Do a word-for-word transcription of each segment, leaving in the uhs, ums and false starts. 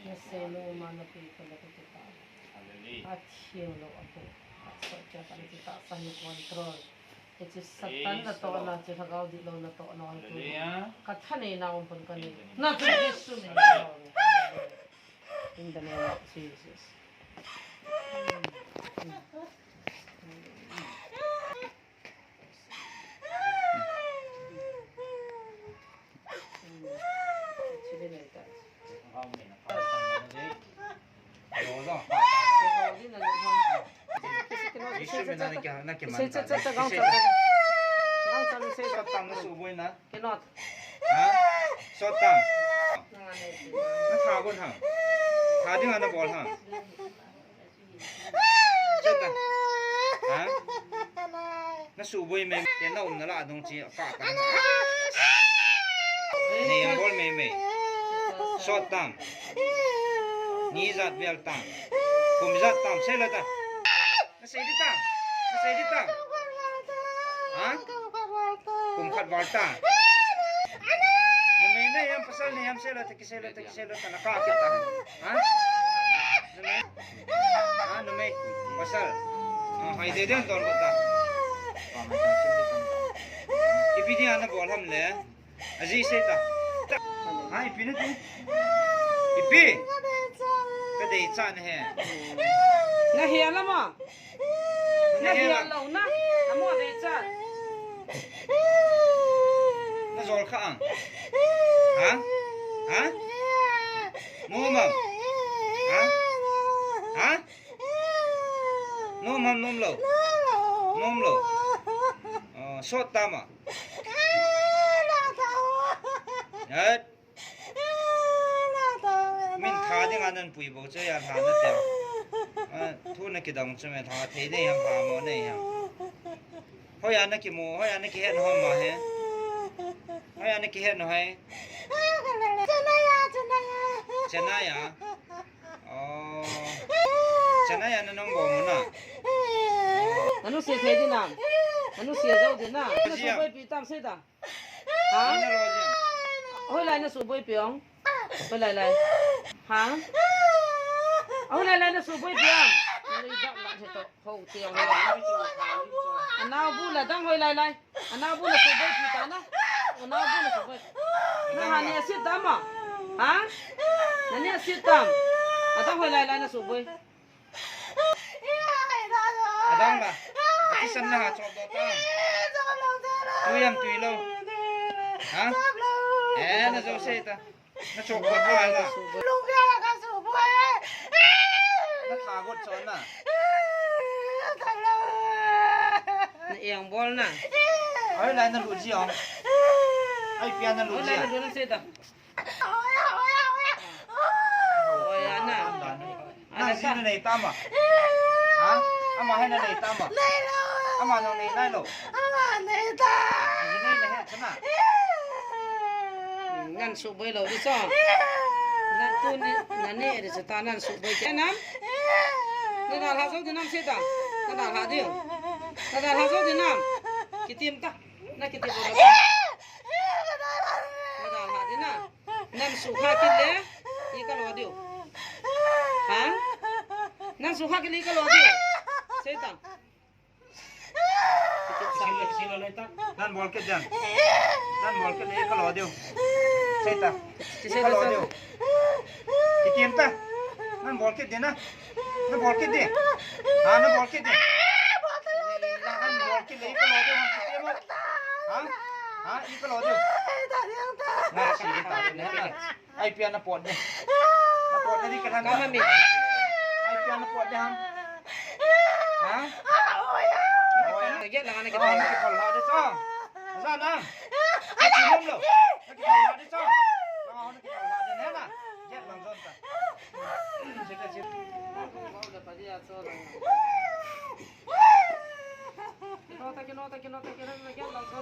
Nasei nom a napui kona kakipah. Atheng lou ahi. Asot kei a kana kitahsan, na control. Hiche Satan natohna, hiche lhagao dihlou natohna hi tuni kathaneina um pon kanei. Na chu Jesu min. In the name of Jesus. Sot tam. Na tha gon ham. Tha dinga nabol ham. Sot tam. Ha? Nasuboi mei mei, te na umna lah dong chi, ka ka. Nei ang bol mei mei. Sot tam. Ni jat vel tam. Kum jat tam, sei lou ta. Nasei ding tam. Nasei ding tam. Ha? Kum khat val ta. Numei nahi ham, pasal nahi ham, sei lou ta, kisei lou ta, kisei lou ta, na ka kit ta. Ha? Numei. Ha, numei. Pasal. Ha, hai de den don ko ta. Ipi dia nabol ham le. Aji sei ta. Ha, ipi nati. Ipi. Kadei cha nahi. Nahi alama. Nahi alou na. Amo dei cha. Najol kha ang. Ha? Ha? Nom am? Ha? Ha? Nom am, nom lou? Nom lou. Oh, sot tam a. Hat. Min tha dinga nanpui bou chu, ya tha nate. Ah, thu nakidong chu me, tha thei nei ham, pha mo nei ham. Hoiya nakimu, hoiya nakihet nom ham he. Hoiya nakihet nom ham he. Chennai a. Oh. Chennai a nanung bol mo na. Nanusia thei ding nam. Nanusia jou ding na. Nasuboi pi tam sei ta. Ha? Hoilai nasuboi pi ong. Hoilai lai. Ha? Hoilai lai nasuboi pi ong. Nalui dak la se to. Ho ti ong. Anao bu la dang hoilai lai. Anao bu nasuboi pi ta na. Anao bu nasuboi. Naha ni asit tam a? Ha? Nani asit tam? Adang hoilai lai nasuboi. Adang la. Ati san na ha chop do ta. Tui am tui lou. Ha? Eh, na jo sei ta. Na chok ko ta la. Na tha got chon na. Na eng bol na. Ai, lai na lut ji ong. Ai, pia na lut ji. Lai na lut na sei ta. Oi, ana. Nang ji nanei tam a? Ha? Ama hi nanei tam a? Nei lou. Ama nang nei nai lou. Ama nei ta. Ji nei na he chana. Nan suboi lou di cho. Na tuni, nani di cho ta nan suboi ke nam. Na dalha jou di nam sei ta. Na dalha di. Na dalha jou di nam. Kitim ta. Na kitim ta. Na dalha di na. Nan sukha kit le, i kalo diu. Ha? Nan sukha kit le i kalo diu. Sei ta. Nan bol kit ding. Nan bol kit le i kalo diu. Sei ta. I kalo diu. Kitim ta. Nan bol kit ding na. Nan bol kit ding. Ha, nan bol kit ding. Nan bol kit le i kalo diu. Ha? Ha, i kalo diu. Na si ta. Ai, pia na pot de. Na pot de di ka thang. Kama mi. Ai, pia na pot de ham. Ha? Oi, ya. Oi, ya. Oi, ya. Na ki pal ha de cho. Sa na. Na ki nom lou. Na ki pal ha de cho. Na ki pal ha de na. Get lang zon ta. Chita, chita. Kino ta, kino ta, kino ta, kino ta, kino ta.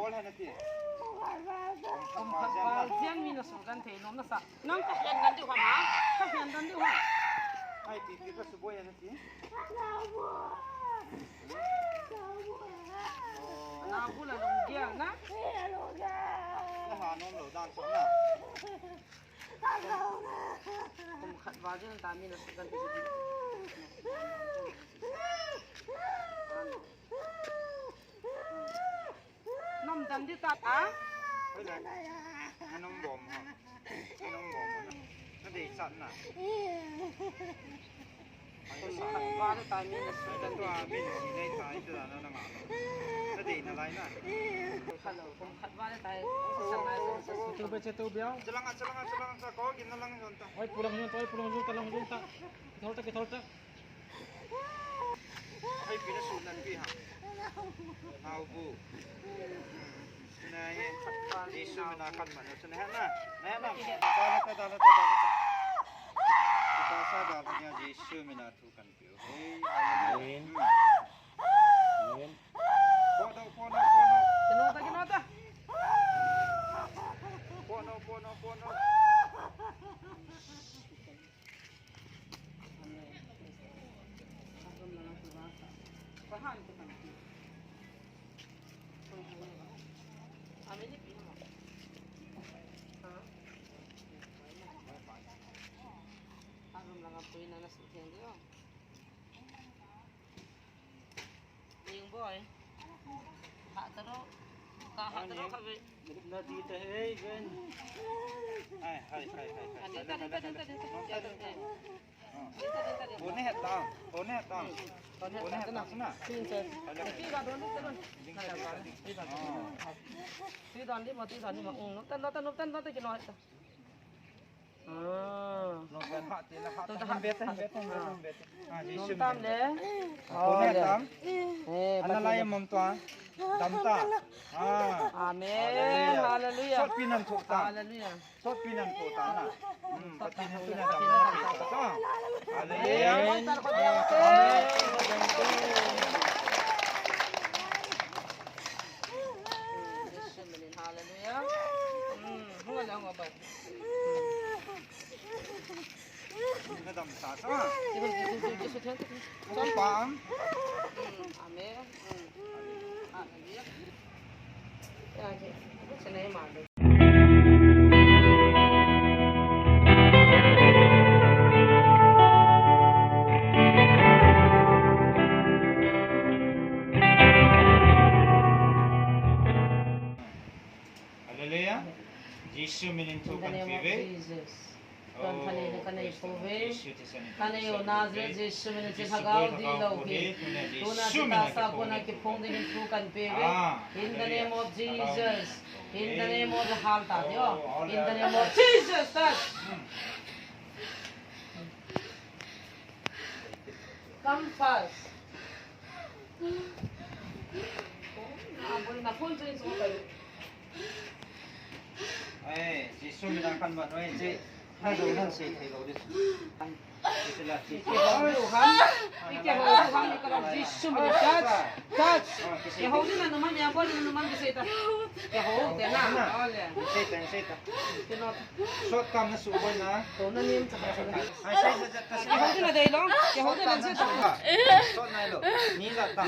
Kum khat val jeng mi na su kan thei nom na sa. Nang ka hian dan diu ham ha? Ka hian dan diu ham? Ai, pi, pi ka su boi na ti. Na bu la lung dia na. Na ha nom lo dan so na. Kum khat val jeng ta mi na su kan thei. Nom dan di ta a? Hoi le. Nom bom ha. Nom bom ha. Na dei chat na. Ai sa. Kum khat val ta mi na su kan thei. Tua min si nei ta i ta na na ma. Na dei na lai na. Kum khat val ta. Sa na sa. Tu be che tu biao. Chalanga, chalanga, chalanga, sa ko gin na lang jon ta. Oi, pulang jon ta, oi, pulang jon ta, lang jon ta. Kithol ta, kithol ta. Hai pi na su nan pi ha. Nau bu. Suna he. Jesu mina kan man. Suna he na. Na he na. Da la ta, da la ta, da la ta. Kita sa da la ya Jesu mina thu kan pi. Hey, hallelujah. Amen. Amen. Pono, pono, pono. Kino ta, kino ta. Pono, pono, pono. Ling boy. Ha taro. Ka ha taro ka ve. Na di ta, hey, Ben. Hai, hai, hai, hai, hai. Ani ta, ta, ta, ta, ta, ta. Kone het ta, kone het ta. Kone het ta na. Sin sir. Ti ga don, ta don. Ding ta, ding ta, ding ta. Ti don di ma, ti don di ma. Ung, ta, ta, ta, ta, ta, ta, kino het ta. Ah. Nom tam le. Kone het ta. Eh, ana lai mom tua. Dam ta. Ah. Amen. Hallelujah. Sotpi nan thu ta. Hallelujah. Sotpi nan thu ta na. Hmm, Pathen in tuna dam na thu ta. Hallelujah. Amen. Hallelujah. Hmm, hung ala, hung ala. Na dam ta sa. Ko pa am. Amen. Hallelujah. Jesu minin thu kan pe ve. Kan thanei le kan nei poi ve. Kan nei u Nazareth Jesu minin, hiche lhagao dihlou hi tuna chu tahsa a kona kiphong dingin thu kan pe ve. In the name of Jesus. In the name of the hal ta deo. In the name of Jesus. Touch. Come fast. Ai, Jesu mina kan mat noi che. Ha, lo nan sei thei lo di. Kihou diu ham, kihou diu ham, Jesu mina touch, touch. Kihou diu na numan, ya bol diu na numan kisei ta. Kihou, te na, ole. Sei ta, sei ta. Kino. Sot kam na su boi na. Ko na nim ta. Ai, sei, sei, sei, sei. Kihou diu na dei lo, kihou diu na sei ta. Sot nai lo. Ni la ta.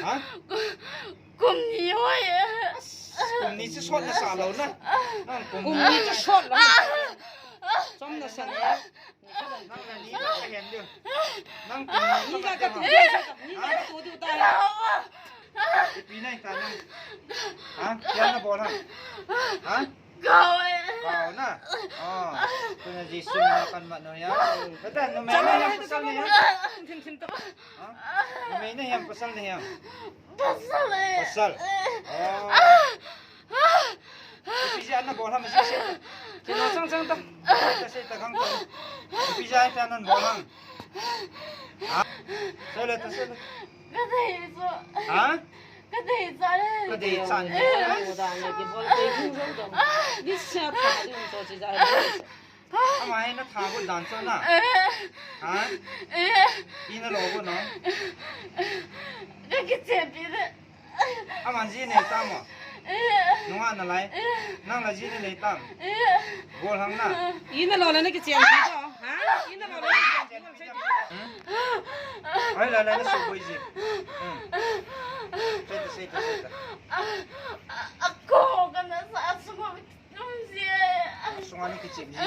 Ha? Kum ni hoi. Kum ni chu sot na sa lo na. Nang kum ni chu sot lo. Chom na sa ni. Nang na ni ka hen diu. Nang kum ni ka tu. Ni ka tu diu ta. Ipi nai ta nang. Ha? Kya na bol ha? Ha? Kau e. Kau na. Oh. Tuna Jesu mina kan mat noi ya. Kata numei na hiam pasal na hiam? Thin, thin, thin to. Ha? Numei na hiam pasal na hiam? Pasal e. Pasal. Oh. Ipi jeh a na bol ham, sei, sei. Kino chang chang ta. Ta sei ta kang ta. Ipi jeh a ta nan bol ham. Ha? Sei le ta sei le. Ka dei chu. Ha? Ka dei chan e. Ka dei chan e. Mo dan le kibol te hung jong jong. Ni sia ta ding to chi jai. Ama hi na tha got dan chu na. Ha? Pi na lo got na. Ka kichepi le. Aman ji nei tam mo? Nunga na lai. Nang la ji nei tam. Bol hang na. Ina lo le na kichen ji to. Ha? Ina lo le na kichen ji. Hmm? Ai la la na su boi ji. Hmm. Sei ta, sei ta, sei ta. Ako ka na sa sunga. Sunga ni kichim ji. Oh,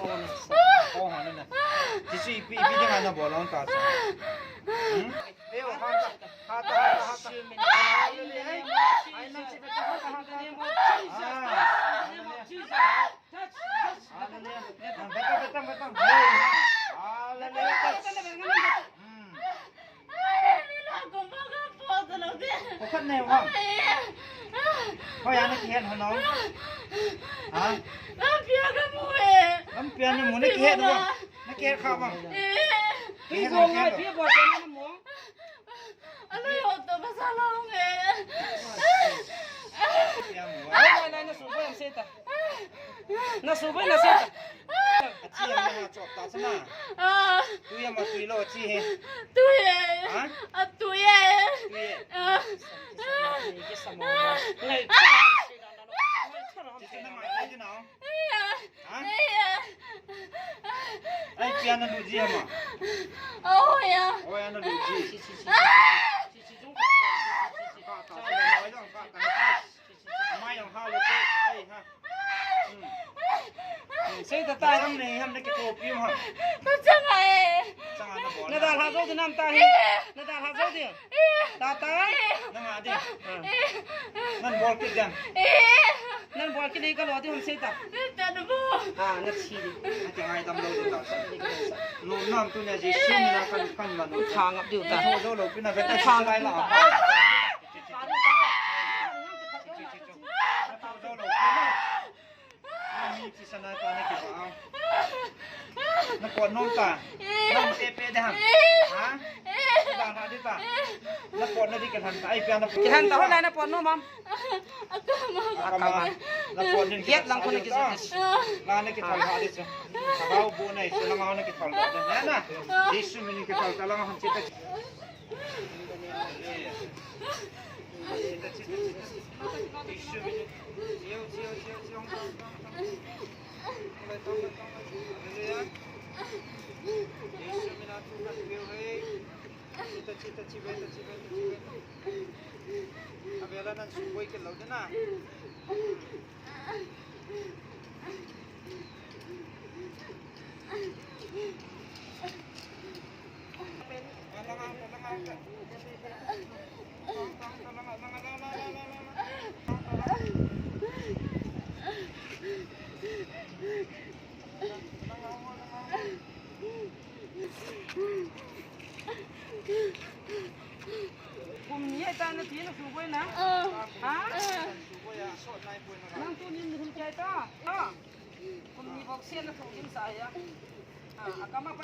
na sa. Oh, ha na. Ji su ipi, ipi ding ana bol hang ta sa. Hmm? Leo, ha ta, ha ta, ha ta, ha ta. Ai, ai, ai, nang chi beta, ha ta, ha ta, ha ta. Ah, hallelujah. Ah, beta, beta, beta. Hallelujah. Hmm. Ko khat nei u ham? Hoi a na kihet ho no? Ha? Lampi a na mu e. Lampi a na mu, na kihet u ham? Na kihet kha u ham? Eh. Kihet u ham? Pi bo te na mu. Alui ho to ba sa long e. Ai, ai, ai, na su bo em se ta. Na su bo na se ta. Achi a na chop ta sa na. Ah. Tui ama tui lo chi he. Tui e. Ha? A tui e. Tui e. Ah. Kisa mo na. Ngai. Kisa mo na. Kisa mo na. Ha? Ai, pi a na lu ji ama. Oh, ya. Oh, ya na lu ji. Ka, ka, ka, ka, ka. Amai jong ha lo te. Ai, ha. Hmm. Hmm, sei ta ta. Chang nei ham na kithopi u ham? Ka chang a e. Chang a na bol. Na dalha jou ding nam ta hi. Na dalha jou ding. Ta ta. Na nga ding. Ah. Nan bol kit ding. Nan bol kit ding ka lo ding ham sei ta. Ta na bo. Ah, na chi ding. Na ti ngai tam lo ding ta. Nom nam tu na Jesu mina kan, kan ma no. Tha ngap diu ta. Tho jou lo pi na ve ta. Tha lai la. Na pot nom ta. Nang te pe de ham. Ha? Ba na de ta. Na pot na di ke han ta. Ai pia na pot. Ke han ta ho na na pot nom am. Akama. Akama. Na pot ni. Yet lang ko na ke sa. Na na ke thal ha de sa. Ka ba bu na sa lang na ke thal de. Na na. Jesu min ke thal ta lang han che ta. Kum ni ai ta na ti na su boi na? Ah. Ha? Ah. Nang tu ni ni hun chai ta? Ah. Kum ni bok sen na thong lim sa ya. Ah, akama pa.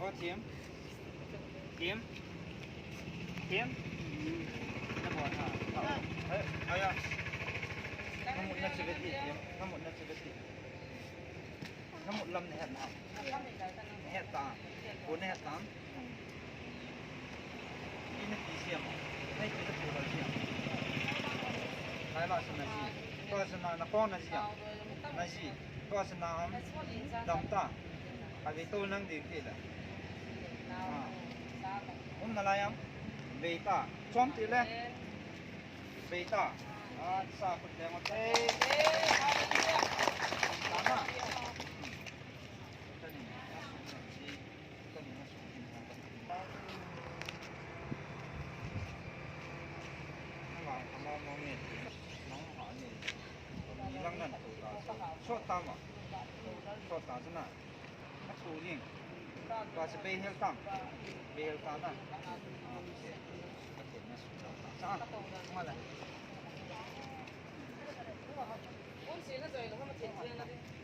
O, thim. Thim. Thim. Na bol ha. Ai, ai, ai. Na mut na chi ve ti, thim. Na mut na chi ve ti. Na mut lam na het na. Na het ta. Ko na het ta. Ina ti siam. Nai ti ta tu la siam. Nai la sa na ji. Ko sa na na ko na siam. Na ji. Ko sa na am. Dam ta. Ka ve to nang ding ti la. Ah. Um na la yam. Ve ta. Chom ti le. Ve ta. Ah, sa kut le mo te. Sa na. Ba se behel tam. Behel ta na. Sa. Mala. Kun si na joi lo ma chen chen na di.